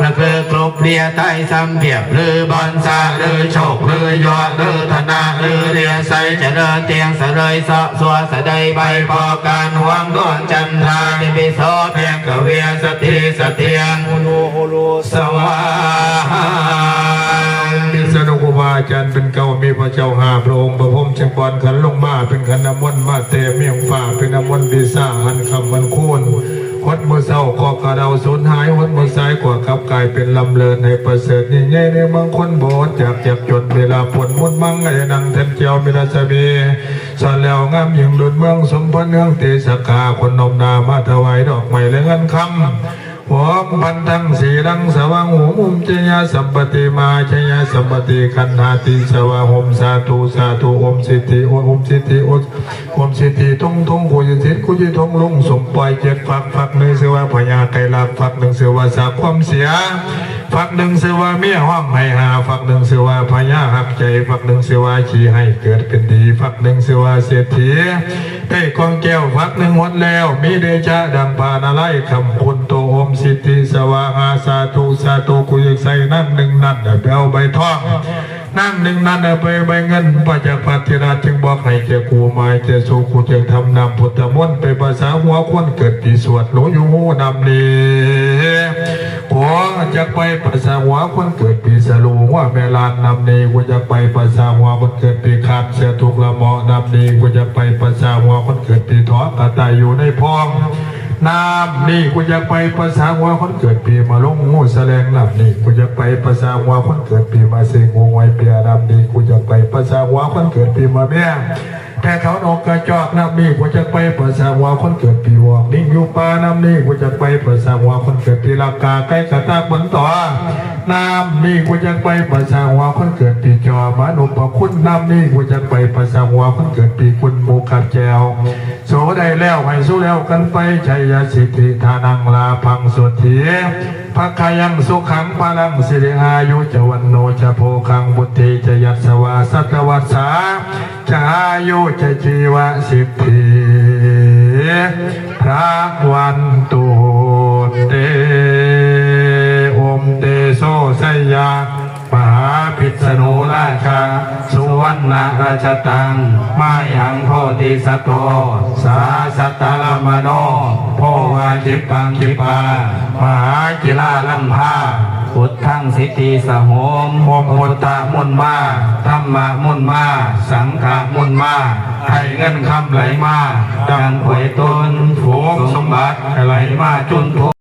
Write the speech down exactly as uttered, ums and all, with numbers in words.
ก็คือกรุบเรียไทยสำเพียบหรือบอนสาหรือโชคหรือยัวหรือธนาหรือเรียใสเจริญเตียงเสลยเสาะสัวสะใดใบพอการหวงดวงจันทราที่พิโสเพียงกเวียสติสเตียง สวาหา มีสนุครูบาอาจารย์เป็นเก่า มีพระเจ้าห้าพระองค์ พระพรหมจักรวาลขันลงมา เป็นขันน้ำมนต์มาแต่เมียงฟ้า เป็นน้ำมนต์วิสาหันคำมันคูณ หดมือเศร้าก็กระเดาสูญหาย หดมือซ้ายกว่าขับกลายเป็นลำเลิน ให้ประเสริฐยิ่งใหญ่ในเมืองคนโบสถ์จากจากจนเวลาผลมุนมังไอ้นังเทนเจียวมีราชมีสอนแล้วงามยิ่งดุลเมืองสมพลเนืองเตสกาคนนมนามาถวายดอกไม้และเงินคำ โอมพันธังสีลังสวังหุมหุมจยาสัมปติมาจยาสัมปติกันหาติสวาหมสาธุสาธุโอมสิทธิโอมสิทธิโอมสิทธิทงทงกุยสิทธิกุยทงลุงสมปล่อยเจ็ดฝักฝักหนึ่งเสว่าพญาไก่ลักฝักหนึ่งเสว่าสาความเสียฝักหนึ่งเสว่าเมียห้องไห้หาฝักหนึ่งเสว่าพญาหักใจฝักหนึ่งเสว่าขี่ให้เกิดเป็นดีฝักหนึ่งเสว่าเศรษฐี ได้กองแก้วฝักหนึ่งหมดแล้ว มีเดชะดังปานารายณ์คำคุณโตโอมสิทธิสวาหาสาธุสาธุกูอยากใส่นั่งหนึ่งนั่นน่ะไปเอาใบทองนั่งหนึ่งนั่นน่ะไปใบเงินพระจักรพรรดิราชจึงบอกให้แก่กูมาแก่สู่กูจึงทำนำพุทธมนต์ไปภาษาหัวคนเกิดปีสวดหนูอยู่หูนำนี้ผัวจักไปภาษาหัวคนเกิดปีสลูหัวแม่ลานนำนี้กูจะไปภาษาหัวคนเกิดปีขาดเสียทุกละเหมาะนำนี้กูจะไปภาษาหัวคน เกิดปีเถาะกระต่ายอยู่ในพอง น้ำนี่กูอยากไปภาษาหัวคนเกิดปีมาลงงูแสลงน้ำนี่กูอยากไปภาษาหัวคนเกิดปีมาเสงงูไวเปียน้ำนี่กูอยากไปภาษาหัวคนเกิดปีมาเมียแต่เขานกกระจอกน้ำนี่กูจะไปภาษาหัวคนเกิดปีวอกนิ่งอยู่ป่าน้ำนี่กูจะไปภาษาหัวคนเกิดปีลากาใกล้กระตากบนต่อน้ำนี่กูจะไปภาษาหัวคนเกิดปีจอมนุปคุณน้ำนี่กูจะไปภาษาหัวคนเกิดปีคุณหมูกับแจว โสได้แล้วให้สู้แล้วกันไปชัยสิทธิทานังลาพังสุทธิภะคายังสุขังพลังสิริอายุจะวันโนจะโพคังบุตรีจะยัสวาสัตวัสสาจะอายุจะจีวสิทธิพระวันตุเตโอมเตโสสยา มหาพิษณุราชาสุวรรณราชตังมายังโพธิสัตโตสาสัตตลมโนโพวาจิปังจิปามหากิลาลัมพาพุทธังสิทธิสโหมโอมพุทธมุนมาธรรมมุนมาสังฆมุนมาให้เงินคำไหลมาดังหวยต้นฝูงสมบัติไหลมาจุนทุ